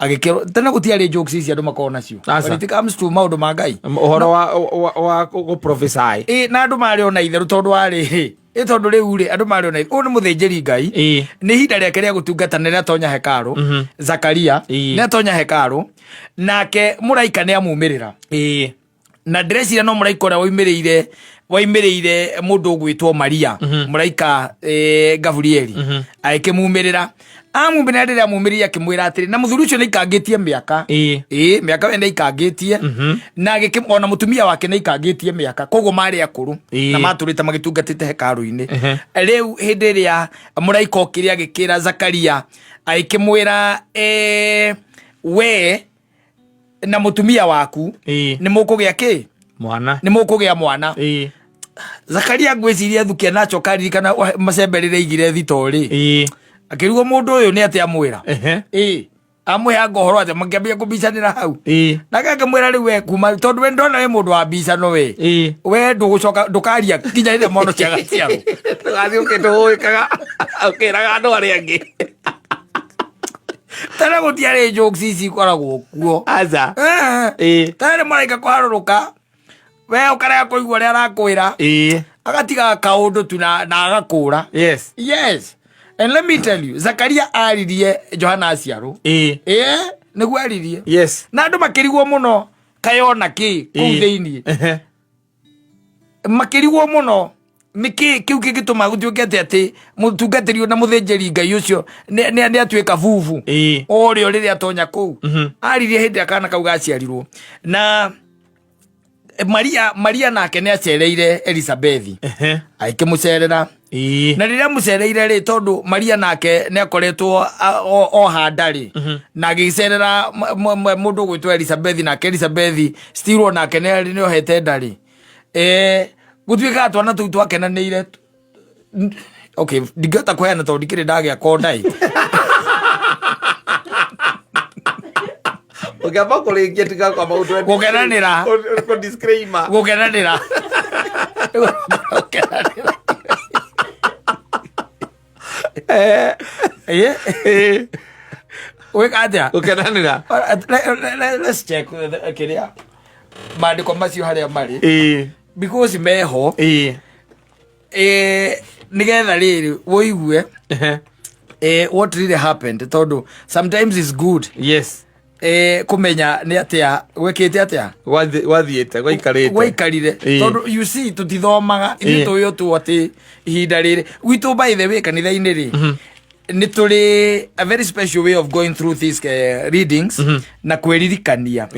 Agĩkĩrwo, tene gũtiarĩ jokes ici andũ makoragwo nacio. Aca. When it comes to maũndũ ma Ngai. Ũhoro wa gũ prophesy. Na andũ marĩ ona itherũ tondũ warĩ, tondũ rĩu rĩ, andũ marĩ ona itherũ. Ũyũ nĩ mũthĩnjĩri Ngai. Nĩ ihinda rĩake rĩa gũtungata nĩ rĩatonya hekarũ. Zakaria, nĩ atonya hekarũ. Nake mũraika nĩ amumĩrĩra. Na ndĩreciria no mũraika ũrĩa waimĩrĩire mũndũ ũgwĩtwo Maria. Mũraika, Gabrieli. Agĩkĩmumĩrĩra. Amumĩrĩra rĩrĩa amumĩrĩire akĩmwĩra atĩrĩ, na mũthuri ũcio nĩaikangĩtie mĩaka. Mĩaka we nĩaikangĩtie. Na ona mũtumia wake nĩaikangĩtie mĩaka. Koguo marĩ akũrũ. Na matũrĩte magĩtungatĩte hekarũ-inĩ. Rĩu hĩndĩ ĩrĩa mũraika okire agĩkĩra Zakaria, agĩkĩmwĩra, we na mũtumia waku nĩ mũkũgĩa kĩ? Mwana. Nĩ mũkũgĩa mwana. Zakaria ngwĩciria thukia na acoka aririkana macembe rĩrĩa aigire thito rĩ. Akĩrigwo mũndũ ũyũ nĩ atĩa amwĩra. Amwĩhanga ũhoro atĩa, makĩambia kũbicanĩra hau. Nake akĩmwĩra rĩu we kuma, tondũ we ndona wĩ mũndũ wa mbicano we. We ndũgũcoka, ndũkaria nginya rĩrĩa mwana ũcio agaciarwo. Ndũgathiĩ ũkĩtũhũĩkaga, ũkĩraga andũ arĩa angĩ. Tene gũtiarĩ jokes ici ikoragwo kuo. Aca. Tene mũraika kũharũrũka, we ũkarega kũigua ũrĩa arakwĩra. Agatiga kaũndũ tu na agakũra. Yes. And let me tell you, Zakaria aririe Johana aciarwo. Nĩguo aririe. Na andũ makĩrigwo mũno kayona kĩ kũu thĩiniĩ. Makĩrigwo mũno nĩkĩ kĩu kĩngĩtũma gũtuĩke atĩ mũtungatĩri na mũthĩnjĩri Ngai ũcio nĩ atuĩka bubu. O rĩo rĩrĩa atonya kũu. Aririe hĩndĩ ĩrĩa kana kau gaciarirwo. Na Maria nake nĩ acereire Elizabethi. Agĩkĩmũcerera. Na rĩrĩa amũcereire rĩ, tondũ Maria nake nĩ akoretwo oha nda rĩ, na agĩcerera mũndũ ũgwĩtwo Elizabethi, nake Elizabethi still o nake nĩ ohete nda rĩ, gũtuĩkaga twana tũu twakenanĩire. Okay, ndingĩhota kũheana tondũ ndikĩrĩ ndagĩa konda ĩ. Ũngĩamba kũrĩkia tiga kwamba gũtue. Gũkenanĩra. Kũ disclaimer. Gũkenanĩra. Gũkenanĩra. Wĩka atĩa? Gũkenanĩra. Let's check kĩrĩa maandĩko macio harĩa marĩ, because meho. Nĩgetha rĩrĩ wũigue what really happened, tondũ sometimes it's good kũmenya nĩ atĩa gwĩkĩte atĩa. Gwathiĩte gwaikarĩte. Gwaikarire. Tondũ you see, tũtithomaga ithuĩ. Tũĩ tu atĩ ihinda rĩrĩ gwitũ, by the way, kanitha-inĩ rĩ, nĩ tũrĩ a very special way of going through these readings na kwĩririkania.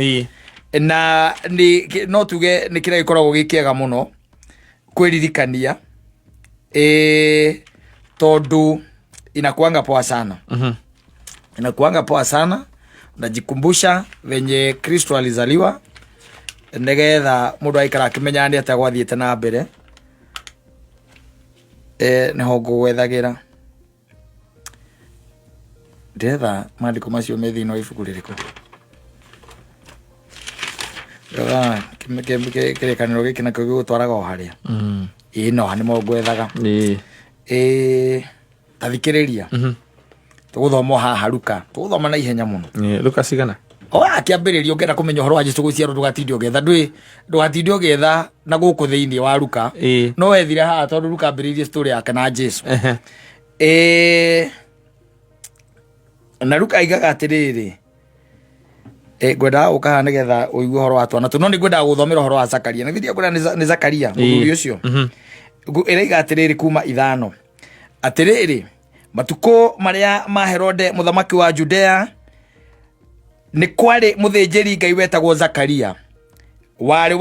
Na nĩ no tuge nĩ kĩrĩa gĩkoragwo gĩ kĩega mũno kwĩririkania, tondũ inakuanga poa sana. Inakuanga poa sana, unajikumbusha venye Kristo alizaliwa, nigetha mũndũ aikara akĩmenyaga nĩ atĩa gwathiĩte na mbere. Nĩho ngũgwethagĩra, ndĩretha maandĩko macio me thĩinĩ wa ibuku rĩrĩkũ. Rora, kĩrĩkanĩro gĩkĩ nakĩo gĩgũtwaraga o harĩa. Ĩĩ, no nĩmo ngwethaga. Ĩĩ, ta thikĩrĩria. Tũgũthoma o haha Luka, tũgũthoma na ihenya mũno. Luka cigana? O akĩambĩrĩria, ũngĩenda kũmenya ũhoro wa Jesu gũciarwo, ndũgatinde ũgĩetha, ndwĩ ndũgatinde ũgĩetha na gũkũ thĩinĩ wa Luka. No wethire haha, tondũ Luka ambĩrĩirie story yake na Jesu. Na Luka aigaga atĩrĩrĩ, ngwendaga gũka haha nĩgetha ũigue ũhoro wa twana tũ, no nĩ ngwendaga gũthomera ũhoro wa Zakaria. Nĩ thiria ngwenda nĩ Zakaria mũthuri ũcio. Ĩraiga atĩrĩrĩ, kuma 5, atĩrĩrĩ, matukũ marĩa ma Herode mũthamaki wa Judea, nĩ kwarĩ mũthĩnjĩri Ngai wetagwo Zakaria, warĩ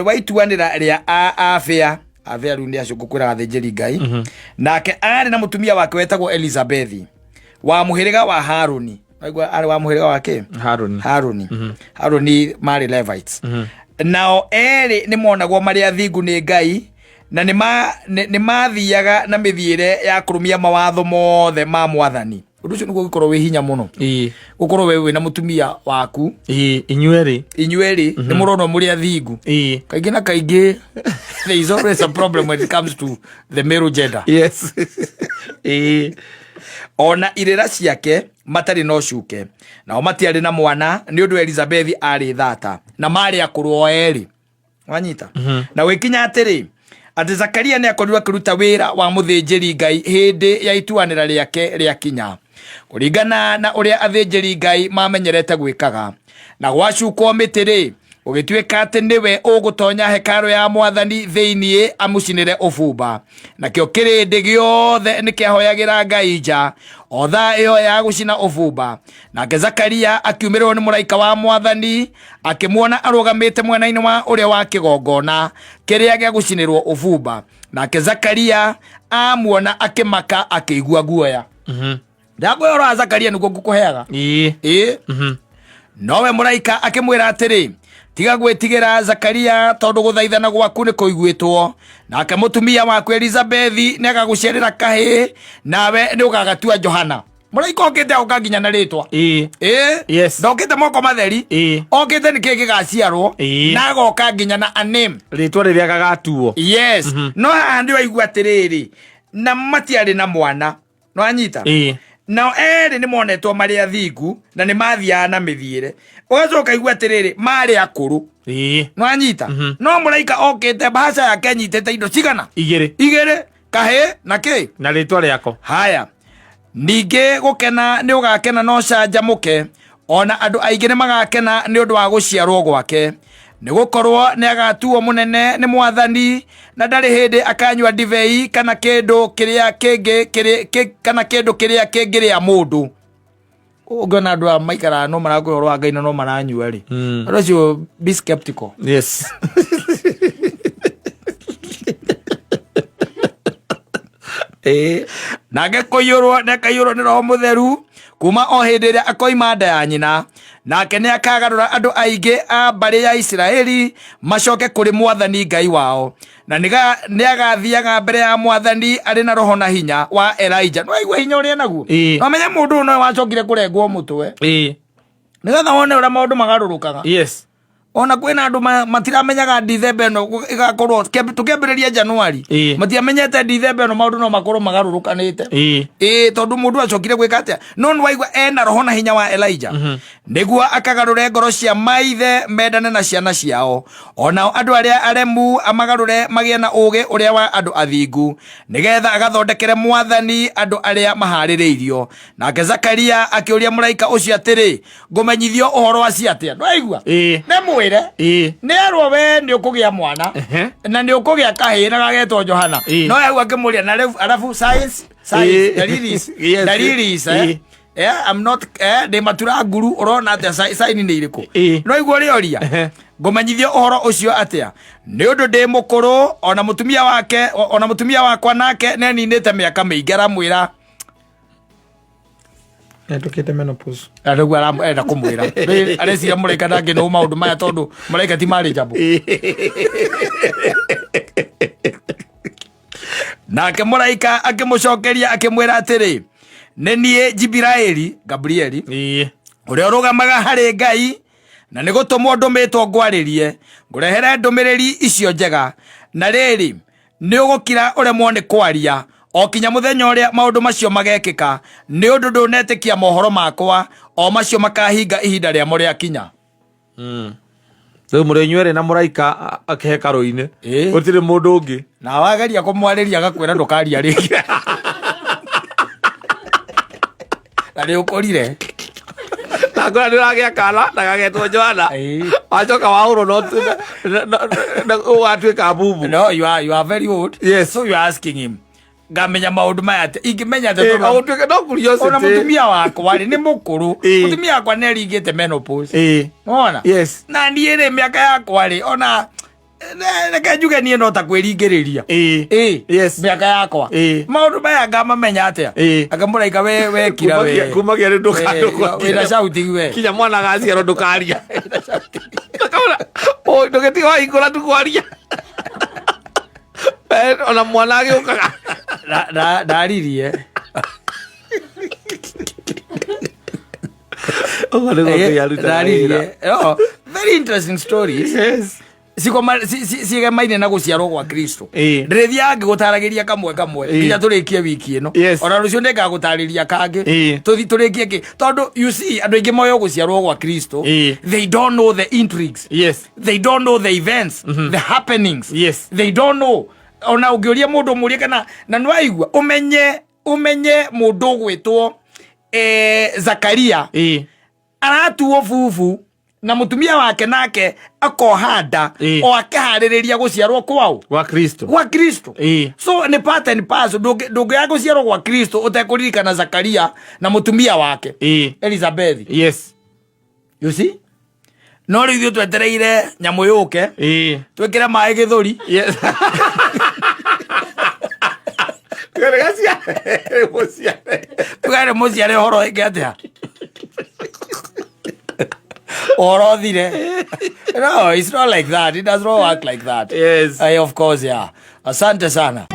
wa ituanĩra rĩa Abia. Abia rĩu nĩ acio ngũkwĩraga athĩnjĩri Ngai. Nake aarĩ na mũtumia wake wetagwo Elizabethi, wa mũhĩrĩga wa Haruni. Waigua, arĩ wa mũhĩrĩga wa kĩ? Haruni. Haruni. Haruni marĩ Levites. Nao erĩ nĩ monagwo marĩ athingu nĩ Ngai, na nĩ mathiaga na mĩthiĩre ya kũrũmia mawatho mothe ma Mwathani. Ũndũ ũcio nĩguo ũgĩkorwo wĩ hinya mũno, gũkorwo we wĩna mũtumia waku. Inyuerĩ. Inyuerĩ nĩ mũronwo mũrĩ athingu. Kaingĩ na kaingĩ there is always a problem when it comes to the male gender. Ona irĩra ciake matarĩ na ũcuke, nao matiarĩ na mwana nĩ ũndũ Elizabethi arĩ thata, na marĩ akũrũ o erĩ. Wanyita? Na gwĩkinya atĩrĩ, atĩ Zakaria nĩ akorirwo akĩruta wĩra wa mũthĩnjĩri Ngai hĩndĩ ya ituanĩra rĩake rĩakinya, kũringana na ũrĩa athĩnjĩri Ngai mamenyerete gwĩkaga. Na gwacukwo mĩtĩ rĩ, gũgĩtuĩka atĩ nĩwe ũgũtonya hekarũ ya Mwathani thĩinĩ amũcinĩre ũbumba. Nakĩo kĩrĩndĩ gĩothe nĩ kĩahoyagĩra Ngai nja o thaa ĩyo ya gũcina ũbumba. Nake Zakaria akiumĩrĩrwo nĩ mũraika wa Mwathani, akĩmuona arũgamĩte mwena-inĩ wa ũrĩa wa kĩgongona kĩrĩa gĩa gũcinĩrwo ũbumba. Nake Zakaria amuona akĩmaka, akĩigua guoya. Ndakũhe ũhoro wa Zakaria nĩguo ngũkũheaga. Ĩĩ. Nowe mũraika akĩmwĩra atĩrĩ, tiga gwĩtigĩra, Zakaria, tondũ gũthaithana gwaku nĩ kũiguĩtwo, nake mũtumia waku Elizabethi nĩ agagũciarĩra kahĩĩ, nawe nĩ ũgagatua Johana. Mũraika okĩte oka nginya na rĩtwa. Ĩĩ. Ndokĩte moko matheri. Okĩte nĩ kĩĩ gĩgaciarwo. Na agoka nginya na a name. Rĩtwa rĩrĩa gagatuo. Yes. No haha nĩ waigua atĩrĩrĩ, na matiarĩ na mwana, no anyita. Nao erĩ nĩ monetwo marĩ athingu na nĩ mathiaga na mĩthiĩre. Ũgacoka igua atĩrĩrĩ, marĩ akũrũ. No anyita. No mũraika okĩte mbahaca yake anyitĩte indo cigana? Igĩrĩ. Igĩrĩ, kahĩ na kĩ? Na rĩtwa rĩako. Haya, ningĩ gũkena nĩ ũgakena no canjamũke, ona andũ aingĩ nĩ magakena nĩ ũndũ wa gũciarwo gwake, nĩ gũkorwo nĩ agatuo mũnene nĩ Mwathani, na ndarĩ hĩndĩ akanyua ndibei kana kĩndũ kĩrĩa kĩngĩrĩa mũndũ. Ũngĩona andũ aya maikaraga no marakũhe ũhoro wa Ngai na no maranyua rĩ, andũ acio be skeptical. Yes. Nake kũiyũrwo nĩakaiyũrwo nĩ Roho Mũtheru kuma o hĩndĩ ĩrĩa akoima nda ya nyina, nake nĩakagarũra andũ aingĩ a mbarĩ ya Isiraeli macoke kũrĩ Mwathani Ngai wao, na nĩagathiaga mbere ya Mwathani arĩ na roho na hinya wa Elija. No aigua hinya ũrĩa naguo. No menye mũndũ ũyũ nowe wacokire kũrengwo mũtwe, nĩgetha wone ũrĩa maũndũ magarũrũkaga. Yes. Ona kwĩna andũ matiramenyaga Dithemba ĩno ĩgakorwo tũkĩambĩrĩria Januari, matiamenyete Dithemba ĩno maũndũ no makorwo magarũrũkanĩte. Ĩĩ, tondũ mũndũ acokire gwĩka atĩa? No nĩ waigua ena roho na hinya wa Elijah, nĩguo akagarũre ngoro cia maithe mendane na ciana ciao, onao andũ arĩa aremu amagarũre magĩe na ũũgĩ ũrĩa wa andũ athingu, nĩgetha agathondekere Mwathani andũ arĩa maharĩrĩirio. Nake Zakaria akĩũria mũraika ũcio atĩrĩ, "Ngũmenyithio ũhoro acio atĩa?" Ndwaigua? Nĩ mwĩre nĩ erwo, "We nĩ ũkũgĩa mwana na nĩ ũkũgĩa kahĩĩ na gagetwo Johana." No hau akĩmũria na rĩu arabu science science dalilis dalilis I'm not ndĩ matura nguru, ũrona atĩa? Sign nĩ irĩkũ? No igua ũrĩa ũria, "Ngũmenyithio ũhoro ũcio atĩa, nĩ ũndũ ndĩ mũkũrũ, ona mũtumia wake ona mũtumia wakwa nake nĩ aninĩte mĩaka mĩingĩ?" Aramwĩra Nĩhetũkĩte menopause. Na nĩguo arenda kũmwĩra. Rĩu areciria mũraika ndangĩnũ maũndũ maya, tondũ mũraika ti marĩ njambo. Nake mũraika akĩmũcokeria akĩmwĩra atĩrĩ, "Nĩ niĩ Jibiraeli, Gabrieli, ũrĩa ũrũgamaga harĩ Ngai, na nĩ gũtũmwo ndũmĩtwo ngwarĩrie, ngũrehere ndũmĩrĩri icio njega. Na rĩrĩ, nĩ ũgũkira ũremwo nĩ kwaria o kinya mũthenya ũrĩa maũndũ macio magekĩka, nĩ ũndũ ndũnetĩkia mohoro makwa, o macio makahinga ihinda rĩamo rĩakinya." Rĩu mũrĩ inyuerĩ na mũraika hekarũ-inĩ. Gũtirĩ mũndũ ũngĩ. Na wageria kũmwarĩria agakwĩra ndũkaria rĩngĩ, na nĩ ũkũrire. Na ngora nĩ ũragĩa kana na gagetwo Joana. Wacoka wahũrwo no ũgatuĩka bubu. No, you are very old. So you are asking him, "Ngamenya maũndũ maya atĩa? Ingĩmenya atĩa tondũ Ũtuĩke no curiosity. Ona mũtumia wakwa rĩ nĩ mũkũrũ. Mũtumia wakwa nĩ aringĩte menopause." Wona? Yes. Na niĩ rĩ, mĩaka yakwa rĩ, ona reke njuge niĩ no ta kwĩringĩrĩria. Mĩaka yakwa, maũndũ maya ngamamenya atĩa? Akamũraika, we wekira we." Kumagia rĩ Wĩna shouting we. Kinya mwana agaciarwo ndũkaria. Ndũkaona, ndũgĩtiga wahingũra tu kwaria. Ona mwana agĩũkaga. Ndaririe. Ũguo nĩguo Ngai arutaga wĩra. Ndaririe. Oh, very interesting stories. Ciegemaine na gũciarwo gwa Kristo. Ndĩrĩthiaga ngĩgũtaragĩria kamwe kamwe nginya tũrĩkie wiki ĩno. Ona rũciũ nĩngagũtarĩria kangĩ. Tũthi tũrĩkie kĩ, tondũ you see, andũ aingĩ moyo gũciarwo gwa Kristo, they don't know the intrigues, they don't know the events, the happenings. They don't know. Ona ũngĩũria mũndũ, ũmũrie kana na nĩwaigua, ũmenye mũndũ ũgwĩtwo Zakaria aratuo bubu na mũtumia wake nake akoha nda o akĩharĩrĩria gũciarwo kwao. Gwa Kristo. Gwa Kristo. So nĩ part and parcel. Ndũngĩaga gũciarwo gwa Kristo ũtekũririkana Zakaria na mũtumia wake Elizabeth. You see, no rĩu ithuĩ twetereire nyamũ yũke, twĩkĩre maĩ gĩthũri. Yes. Tuge mũciare. Tugere mũciare, ũhoro ĩngĩ atĩa, ũhoro ũthire. No, it's not like that. It does not work like that. Of course, yeah. Asante sana.